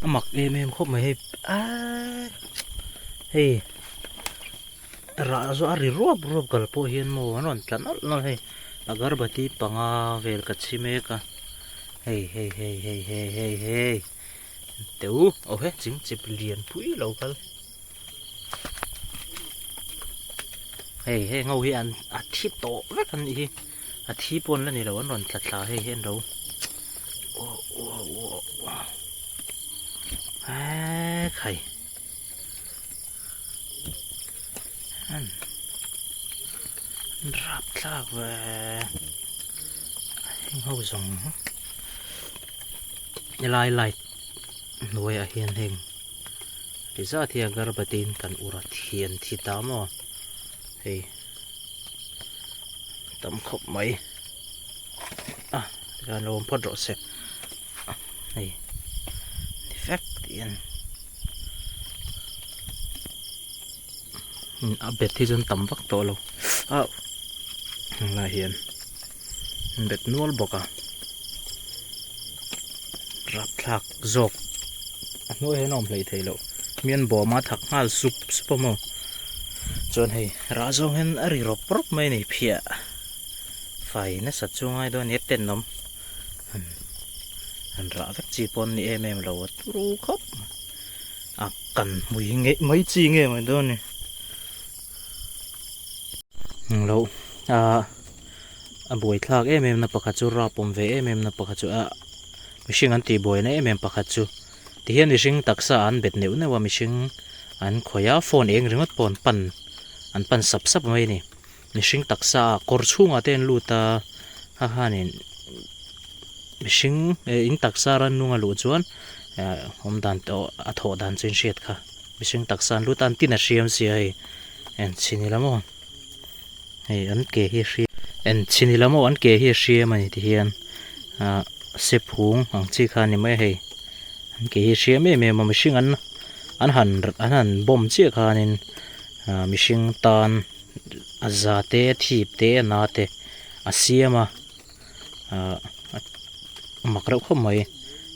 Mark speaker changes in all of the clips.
Speaker 1: A mak em em khawp mai hei aaii hei rah zawh a ri ruap ruap kal pawh hian maw an rawn tla nawlh nawlh hei agarbati panga vel ka chhi mek a hei hei hei hei hei hei hei teu aw he chingchip lian pui lo kal hei heng ho hi an a thi tawh vek an nih hi a thi pawh an la ni lo an rawn tla thla hei hi an lo aw aw aw aw eee khai an rap thlak ve heng ho zawng helai light hnuaiah hian heng Ti zat hi agarbati in kan ur a thian thi ta maw hei tam khawp mai a tikhan lo awm phawt rawh se hei ni vek tih an a bet hi chuan tam vak tawh lo a helai hian an bet nual bawk a rapthlak zawk a hnuai hian a awm hleih theih loh mi an bawm a thak nghal sup sup a maw chuan hei rah zawng hian a ri rawp rawp mai a ni phiah fai nasat chu ngai dawn a ni a tenawm han rah vek chi pawh an ni em em lo a turu khawp a kan hmui ngeih mai chi nge mai dawn a ni. Englo ah a buai thlak em em na pakhat chu rap awm ve em em na pakhat chu ah mihring an tih buaina em em pakhat chu tihian mihring taksa an bet neuh neuh a mihring an khawih a phone eng ringawt pawh an pan an pan sap sap mai a ni mihring taksa ah kawr chhungah te an lut a ha khanin mihring eh in taksa rannung a luh chuan eh awm dan tawh a thawh dan chu in hriat kha. Mihring taksa an lut a an tin a hriam sia hei en chhin ila maw hei an ke hi a hriam en chhin ila maw an ke hi a hriam a ni ti hian ah sephung ang chi kha a ni mai a hei an ke hi a hriam em em a mihring an an han an han bawm chiah khanin ah mihring tan a za te a thip te a na te a siam a ah a mak reuh khawp mai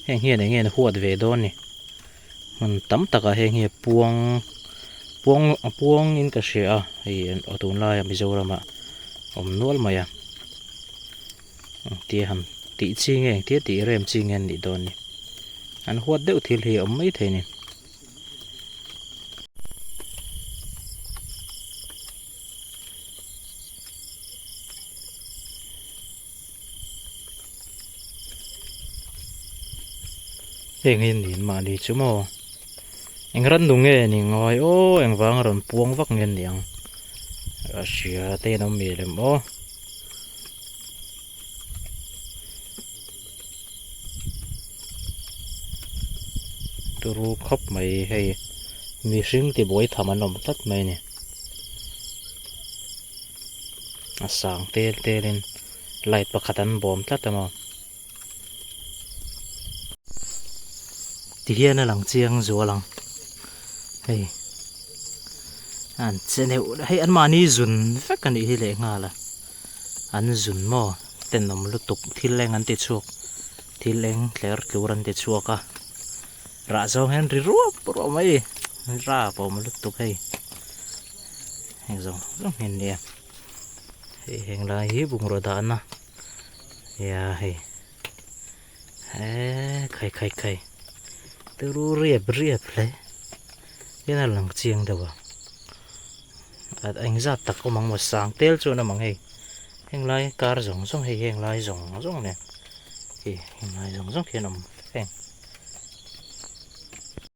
Speaker 1: heng hian eng nge an huat ve dawn ni. Hmun tam takah heng hi a puang puang a puangin ka hria a hei a tunlaia Mizoramah awm nual mai a engtia han tih chi nge engtia tih rem chi nge an nih dawn ni an huat deuh thil hi a awm mai thei a ni. Heng hi niin mahni chu maw eng ran nu nge ni ngai aw eng vang a rawn puang vak nge ni ang a hria te an awm mial em aw. Turu khawp mai hei mihring tibuai tham an awm tlat mai a ni. A sang tel tel in light pakhat an bawm tlat a maw tihian a lang chiang zual ang hei an che neuh hei an mahni zun vek a nih hi leh nghal a an zun maw tenawm lutuk thil eng an ti chhuak thil eng tler tlur an ti chhuak a rah zawng hian ri ruap ruap mai rap a awm lutuk hei. Heng zawng zawng hi an nia hei heng lai hi bungraw dahna nia hei eee khai khai khai turu riap riap hle hian a lang chiang deuh a a engzat tak awm ang maw sang tel chuan awm ang hei heng lai kar zawng zawng hei heng lai zawng zawng nen hei heng lai zawng zawng khian awm vek heng.